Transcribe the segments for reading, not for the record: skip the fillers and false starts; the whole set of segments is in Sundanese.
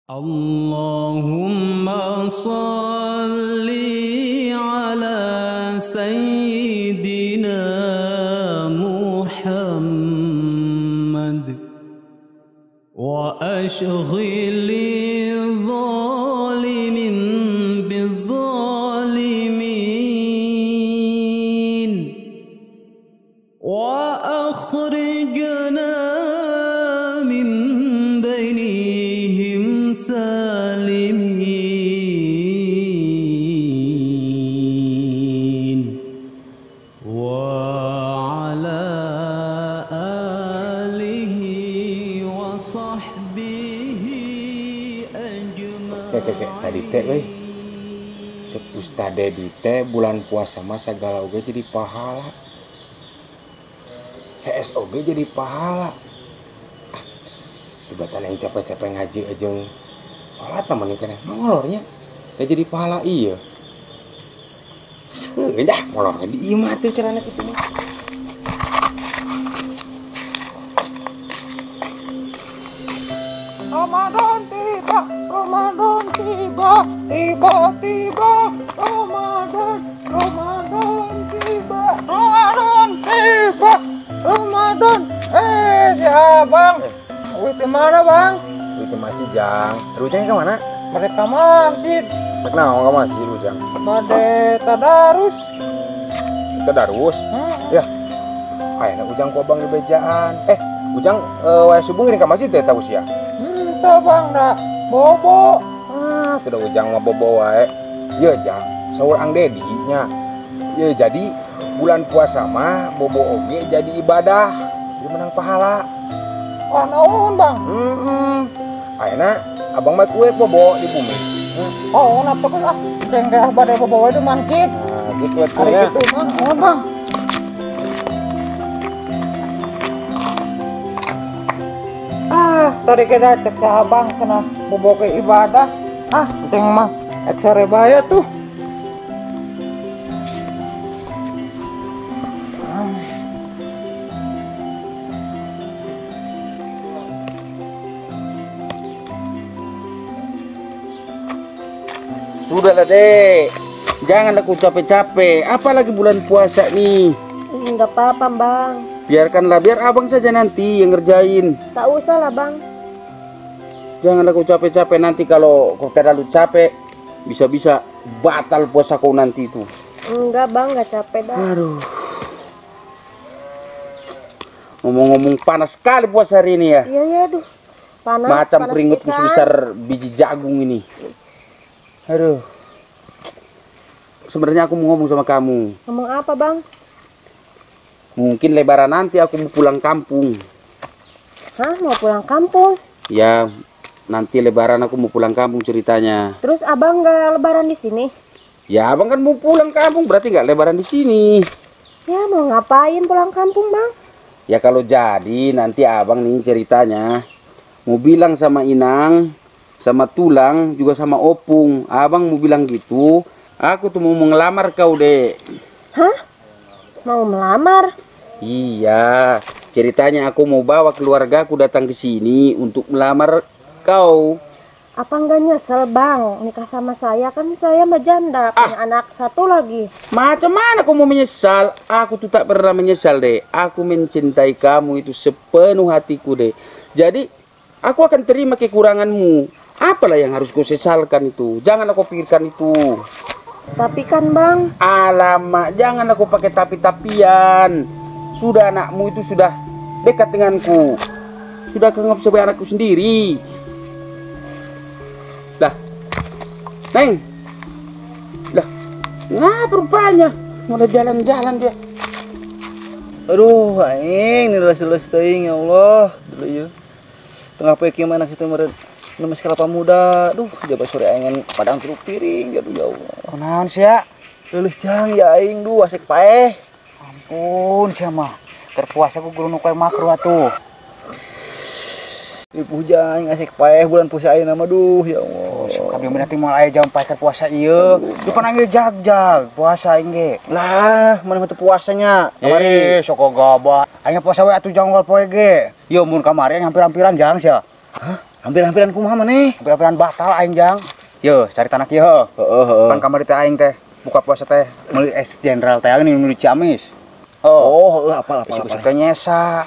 Allahumma salli ala sayyidina Muhammad wa ashghili zalimin bizzalimin wa akhrijna min bainihim salimin wa ala alihi wa sahbihi ajma'in. Tadi teh euy, cek Ustaz Dedi teh bulan puasa mah sagala oge jadi pahala. HS oge jadi pahala. Tibatan yang capek-capek ngaji aja sholat temen keneh molornya teh jadi pahala iya. Heuh dah molornya di imah tuh carana kitu mah. Ramadan tiba, Ramadan tiba, tiba-tiba Ramadan, Ramadan tiba, Ramadan tiba, Ramadan. Si abang, wih di mana bang? Wih ke masjid jang. Rujang ke mana? Mereka masjid. Kenapa ke masjid rujang? Bade tadarus. Tadarus? Ya. Kayaknya ujang ku abang di bejaan. Ujang waya subuh ngiring ke masjid teh tahu sia. Henteu bang dah. Bobo. Ah, tidak ujang mah bobo wae. Ye jang, saur Ang Dedi nya. Ye jadi bulan puasa mah bobo oge jadi ibadah, jadi menang pahala. Wah, naon bang? Ayeuna abang mah kue bobo di bumi. Oh, natuh ah, cengkeh bade bobo wae di masjid. Nah, gitu atuh Ari nya. kitu mah, naon bang? Ah, tadi kita cek si abang cenah bobo ke ibadah. Ah, ceng mah eksere bae tuh. Sudahlah dek, jangan aku capek-capek, apalagi bulan puasa nih. Nggak apa-apa bang. Biarkanlah, biar abang saja nanti yang ngerjain. Tak usah lah bang. Jangan aku capek-capek nanti kalau kau terlalu capek, bisa-bisa batal puasa kau nanti itu. Enggak bang, nggak capek dah. Aduh. Ngomong-ngomong panas sekali puasa hari ini ya. Iya ya, aduh. Panas. Macam panas keringetku pisan. sebesar biji jagung ini. Aduh. Sebenarnya aku mau ngomong sama kamu. Ngomong apa bang? Mungkin lebaran nanti aku mau pulang kampung. Hah? Mau pulang kampung? Ya, nanti lebaran aku mau pulang kampung ceritanya. Terus abang nggak lebaran di sini? Ya, abang kan mau pulang kampung, berarti nggak lebaran di sini. Ya, mau ngapain pulang kampung bang? Ya kalau jadi nanti abang nih ceritanya mau bilang sama Inang, sama Tulang, juga sama Opung. Abang mau bilang gitu, aku tuh mau ngelamar kau dek. Hah? Mau melamar? Iya, ceritanya aku mau bawa keluarga aku datang ke sini untuk melamar kau. Apa nggak nyesel bang nikah sama saya? Kan saya mah janda, punya anak satu lagi. Macam mana kau mau menyesal? Aku tuh tak pernah menyesal deh. Aku mencintai kamu itu sepenuh hatiku deh. Jadi aku akan terima kekuranganmu. Apalah yang harus kau sesalkan itu? Jangan aku pikirkan itu. Tapi kan bang. Alamak, jangan aku pakai tapi-tapian. Sudah anakmu itu sudah dekat denganku. Sudah keanggap sebagai anakku sendiri. Lah, Neng. Lah, ngapa rupanya? Mulai jalan-jalan dia. Aduh, aing ini leles-leles teuing ya Allah. Dulu ieu. Tengah poe kieu mah anak situ meureun nu masih kelapa muda. Duh, jaga sore aing padang truk piring aduh ya Allah. Kunaon sia? Leuleus jang ya aing duh asek paeh. Ampun sia mah. Keur puasa ku guru nu koe makruh atuh. Ibu jang asek paeh bulan puasa ayeuna mah duh ya Allah. Oh, kabeh berarti moal aya jam paeh keur puasa ieu. Lu pananggil jag-jag puasa aing ge. Lah, mana mah teu puasanya? Kamari sok gabah. Aing puasa we atuh jang poe ge. Ieu mun kamari aing hampir-hampiran jang sia. Hah? Hampir-hampiran kumaha maneh? Hampir-hampiran batal aing jang. Yeuh, cari tanah kieu heuh. Heeh, heeh. Kan kamari teh aing teh buka puasa teh meuli es jenderal teh nu di Ciamis. Oh, heeh, apal apal. Isuk-isuk teh nyesa.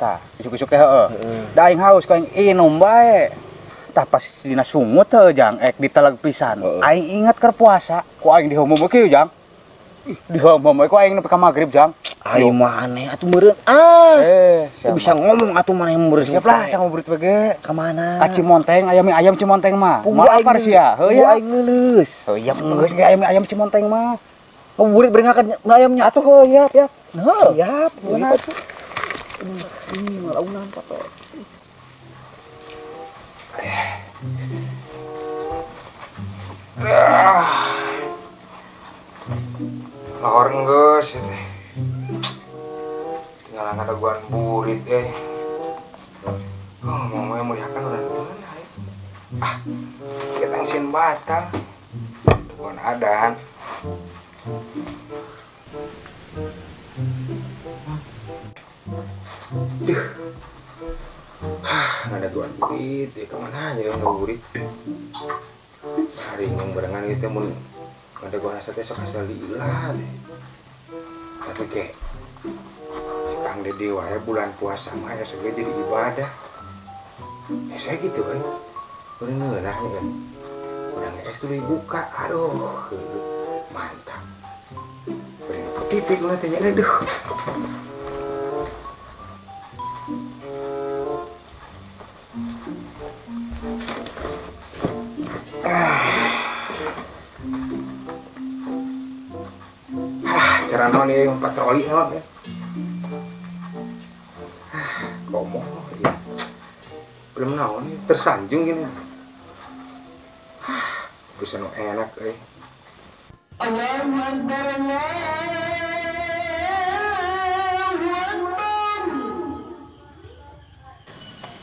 Tah, isuk-isuk teh heeh. Da aing haus ku aing inum bae. Tah pas dina sungut heuh jang, ek diteleg pisan. Aing inget keur puasa, ku aing diheumum kieu jang. Diheumum ku aing nepi ka magrib jang. Ayo maneh atuh meureun ah. Bisa ngomong atuh maneh meureun. Siap lah, cang ngabuburit we Ka mana? Ka Cimonteng, aya mie ayam Cimonteng mah. Moal apar sia. Heuh ya. Aing leuleus. Heuh ya, geus ge aya mie ayam Cimonteng mah. Ngabuburit bari ngakan mie ayamnya atuh heuh ya, ya. Heuh. Siap, beunah atuh. Ih, malaunan capek. Lahor geus teh. Tinggal ngadaguan burit eh. Oh, mau muliakan udah beunah. Ah, kita ngsin batal. Daguan adan. Duh. Ah, ngadaguan burit, ya kemana aja ngabuburit. Haringung barengan gitu mun ngadaguan asa teh sok asa lila deh. Tapi kayak Kang Deddy wae bulan puasa mah ya segala jadi ibadah. Ya saya gitu kan. Udah ngeunah kan. Udah ngees dulu buka. Aduh, mantap. Udah titik ulah teh nya aduh. Alah, cara naon ieu patroli naon ya. Komo ya. Belum naon tersanjung gini. Bisa nu enak euy. Allahu Akbar, Allahu Akbar.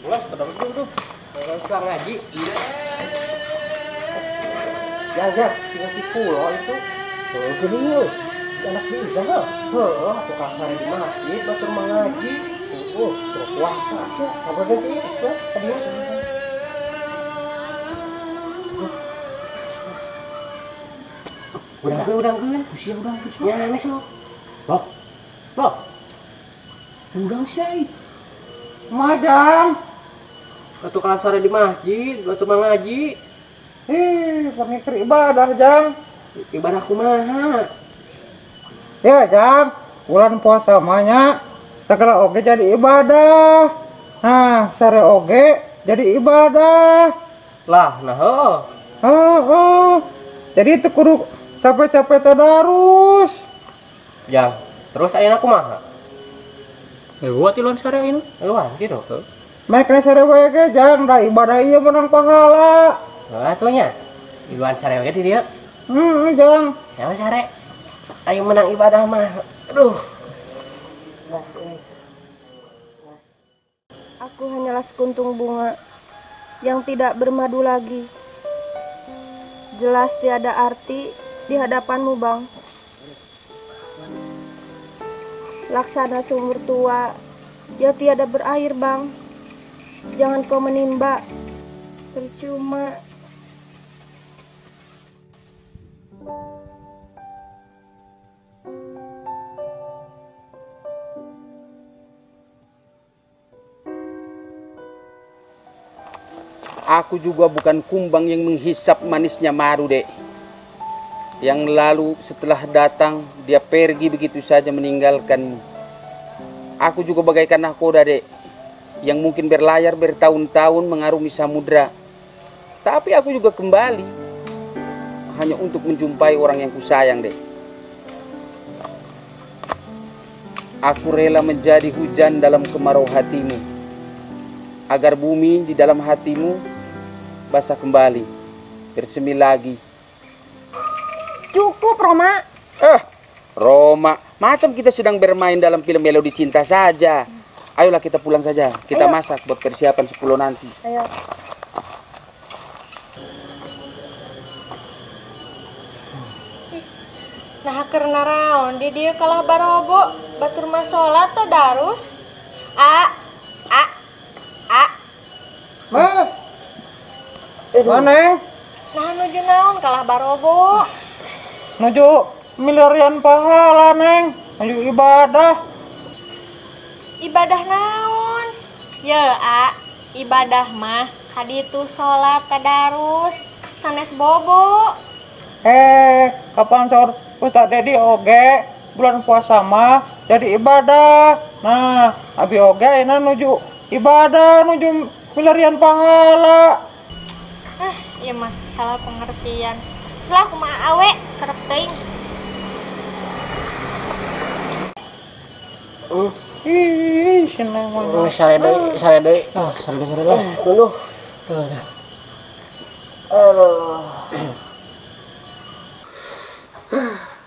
Ulah sedang tuh. Kalau ngaji. Ya, ya, tinggal di pulau itu. Oh, gini anak bisa heuh. Heuh, tukang sare di masjid batur mengaji. Oh, berpuasa. Apa ganti itu? Tadi Udang usia udang ya ini sok. Loh. Loh. Udang sih. Madam. Batu kelas sore di masjid, batu mengaji. Pengikir ibadah, Jang. Ibadah kumaha? Ya, Jang. Bulan puasa mah segala oge jadi ibadah. Nah, sare oge jadi ibadah. Lah, nah heuh. Heeh. Jadi itu kudu capek-capek tadarus. Jang, terus ayeuna kumaha? Gua tiluan sare ayeuna. Luan gitu. Make sare wae ge jang, da ibadah ieu menang pahala. Heeh atuh nya. Tiluan sare we di dieu. Heeh, jang. Ya sare. Ayo menang ibadah mah. Aduh. Aku hanyalah sekuntum bunga yang tidak bermadu lagi. Jelas tiada arti di hadapanmu, Bang. Laksana sumur tua, ya tiada berair, Bang. Jangan kau menimba, percuma. Aku juga bukan kumbang yang menghisap manisnya madu, Dek. Yang lalu setelah datang, dia pergi begitu saja meninggalkanmu. Aku juga bagaikan nahkoda, Dek, yang mungkin berlayar bertahun-tahun mengarungi samudra. Tapi aku juga kembali hanya untuk menjumpai orang yang kusayang, Dek. Aku rela menjadi hujan dalam kemarau hatimu, agar bumi di dalam hatimu basah kembali, bersemi lagi. Cukup, Roma. Roma, macam kita sedang bermain dalam film Melodi Cinta saja. Ayolah kita pulang saja. Kita Ayo. Masak buat persiapan 10 nanti. Ayo. Nah, karena raon di dia kalah barobo, batur mah salat tadarus. A A A. Mah, Neng. Nah nuju naon kalah barobo? Nuju miliarian pahala, Neng. Nuju ibadah. Ibadah naon? Ya, A, ibadah mah kaditu salat tadarus sanes bobo. Kapan sor Ustaz Dedi oge bulan puasa mah jadi ibadah. Nah, abi oge ayeuna nuju ibadah, nuju milarian pahala. Ah, iya mah salah pengertian. Salah kumaha awe kerep teuing. Ih, seneng mah. Sare deui, sare deui. Ah, sare deui lah. Tunduh. Aduh.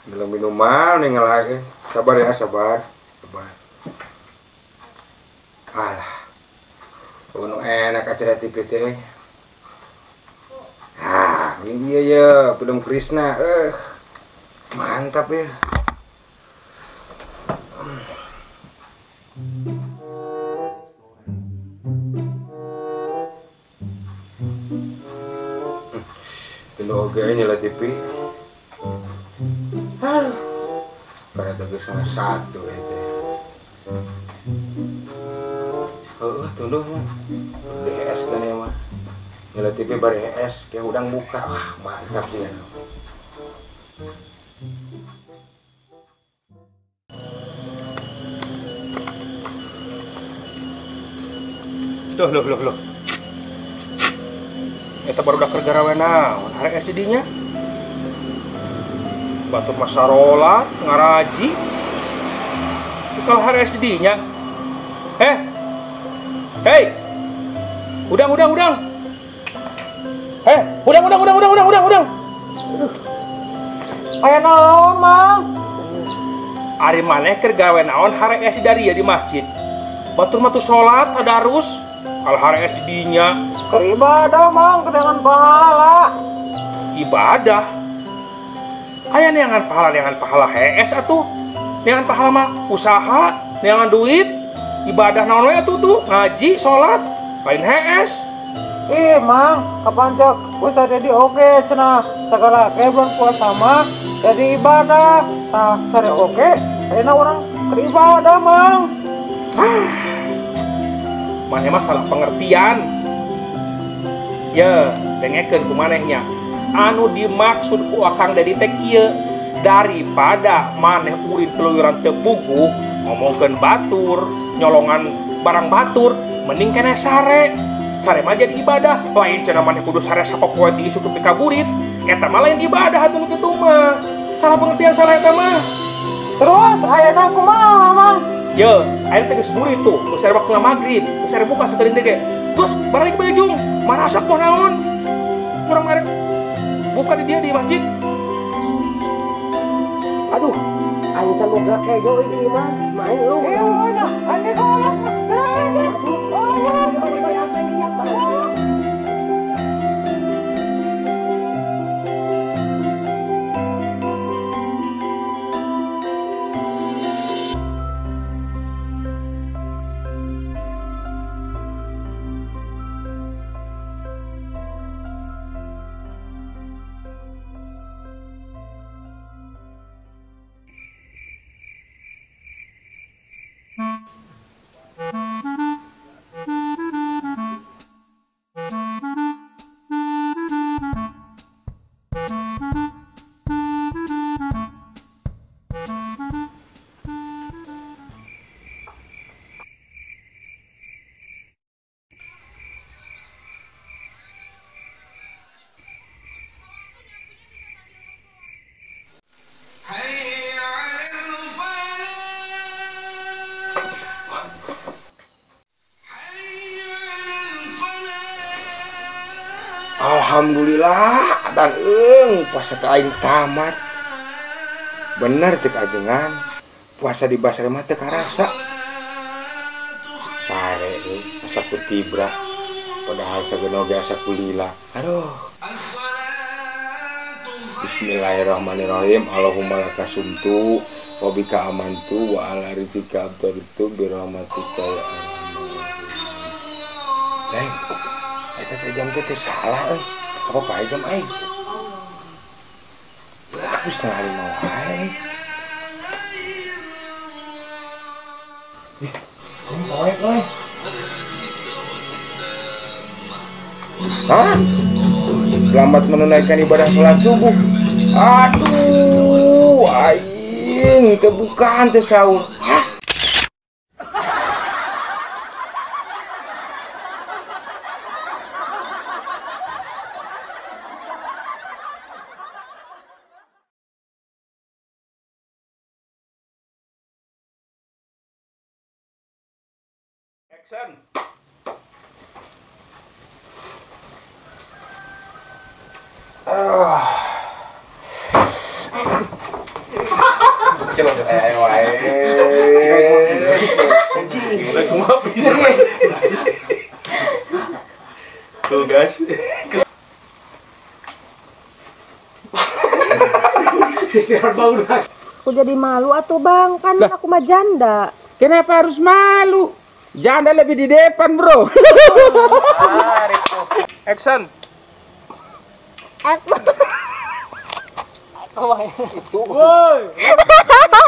Belum minuman nih ngelak. Sabar ya, sabar. Sabar. Alah. Ono enak acara TV teh. Ah, ini dia ya, film Krishna. Mantap ya. Tunggu oke nyala TV. Aduh, pada tegas 12:30 ya teh. Tunggu mah. DS kan ya mah. Nyala TV bari HS kayak udang buka. Wah, mantap sih ya. Loh, loh, loh, loh. Eta baru udah kerja rawe naon, arek SD-nya. Batur masarola, ngaraji. Kalau hari SD-nya. Hei. Udang, udang, udang. Udang, udang, udang, udang, udang, udang, udang. Aya naon, Mang? Ari maneh keur gawe naon hari SD dari ya di masjid. Batur mah tuh salat tadarus. Kalau hari SD-nya keur ibadah, Mang, kedangan pahala. Ibadah. Aya neangan pahala hees atuh. Neangan pahala mah usaha, neangan duit, ibadah naon we atuh tuh, ngaji, salat, lain hees. Ih, Mang, kapan cok Ustaz Dedi oge cenah sagala ge bulan puasa mah jadi ibadah. Tah, sare oge, ayeuna urang keur ibadah, Mang. Maneh mah salah pengertian. Ya, dengekeun ku manehnya. Anu dimaksud ku Akang Dedi teh kieu, daripada maneh urin keluyuran teu puguh, ngomongkeun batur, nyolongan barang batur, mending keneh sare. Sare mah jadi ibadah, lain cenah maneh kudu sare sapopoe ti isuk nepi ka burit. Eta mah lain ibadah atuh kitu mah. Salah pengertian salah eta mah. Terus ayeuna kumaha, Mang? Ye, ayeuna teh geus burit tuh, geus sare waktuna magrib, geus sare buka sateuling teh ge. Terus baralik bejung, marasak poh naon? Urang marek buka di dia di masjid. Aduh, aing can boga kejo ini mah, main lu. Iya, aing kolak. Alhamdulillah dan puasa teh aing tamat. Bener cek ajengan, puasa di Basre mah teu karasa. Sare euy, asa ku tibra. Padahal sageuna oge asa kulila. Aduh. Bismillahirrahmanirrahim. Allahumma laka sumtu wa bika amantu wa ala rizqika abtartu bi rahmatika ya arhamar rahimin. Neng, eta teh jam teh salah euy. Apa bae jam aing? Aku 4:30 wae. Ih, poek euy. Hah? Selamat menunaikan ibadah sholat subuh. Aduh, aing kebukaan teh sahur. Hah? Action. Coba ayo wae. Tuh guys. Aku jadi malu atuh bang, kan aku mah janda. Kenapa harus malu? Janda lebih di depan bro. Action. Aku. Itu. Woi.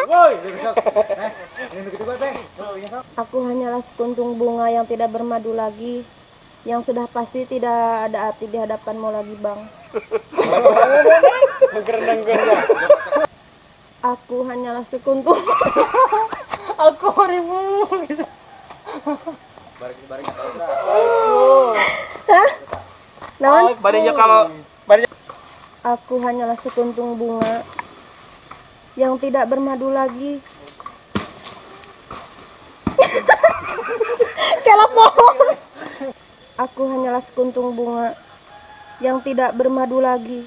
Woi. Aku hanyalah sekuntum bunga yang tidak bermadu lagi, yang sudah pasti tidak ada arti di hadapanmu lagi, Bang. Aku hanyalah sekuntum. Aku ribu. Hah? Naon? Badannya kalau aku hanyalah sekuntum bunga yang tidak bermadu lagi. Kelepon. Aku hanyalah sekuntum bunga yang tidak bermadu lagi.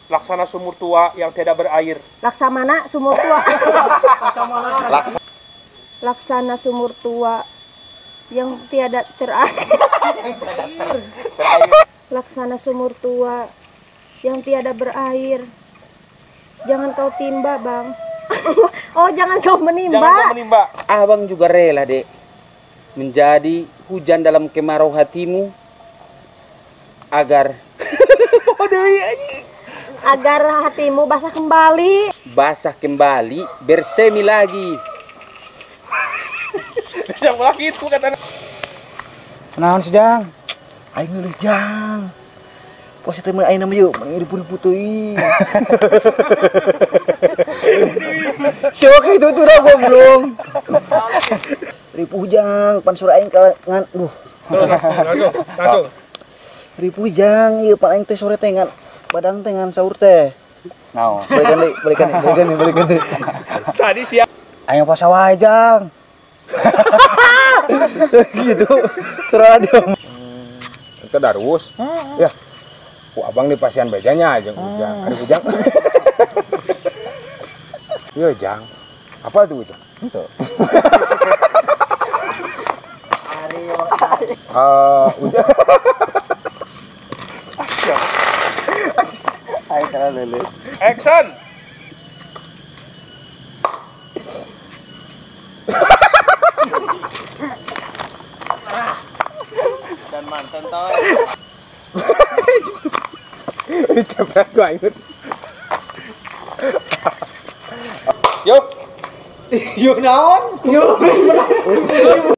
Laksana sumur tua yang tidak berair. Laksamana sumur tua. Laksana sumur tua yang tiada terair. Laksana sumur tua yang tiada berair. Jangan kau timba, Bang. Oh, jangan kau menimba. Jangan kau menimba. Abang juga rela, Dek, menjadi hujan dalam kemarau hatimu agar agar hatimu basah kembali. Basah kembali, bersemi lagi. Jangan lagi itu katanya. Naon sih, Jang? Aing ngeuleuh, Jang. Puasa teh mun aing mah yeuh, mun ribu-ribu teuing. Sok itu tuh dah goblok. Ripuh Jang, pan sore aing ngan duh. Langsung, langsung. Ripuh Jang, ieu pan aing teh sore teh ngan badang teh ngan sahur teh. Naon? Balikan deui, balikan deui, balikan deui, balikan deui. Tadi siang aing puasa wae, Jang. Gitu. Serah dia. Itu darwus. Ya. Ku abang di pasian bejanya aja ujang. Ada ujang. Iya, Jang. Apa tuh ujang? Itu. Ujang. Ayo salah lele. Action. Dan mantan toy. Ini cepet banget. Yuk. Yuk naon? Yuk.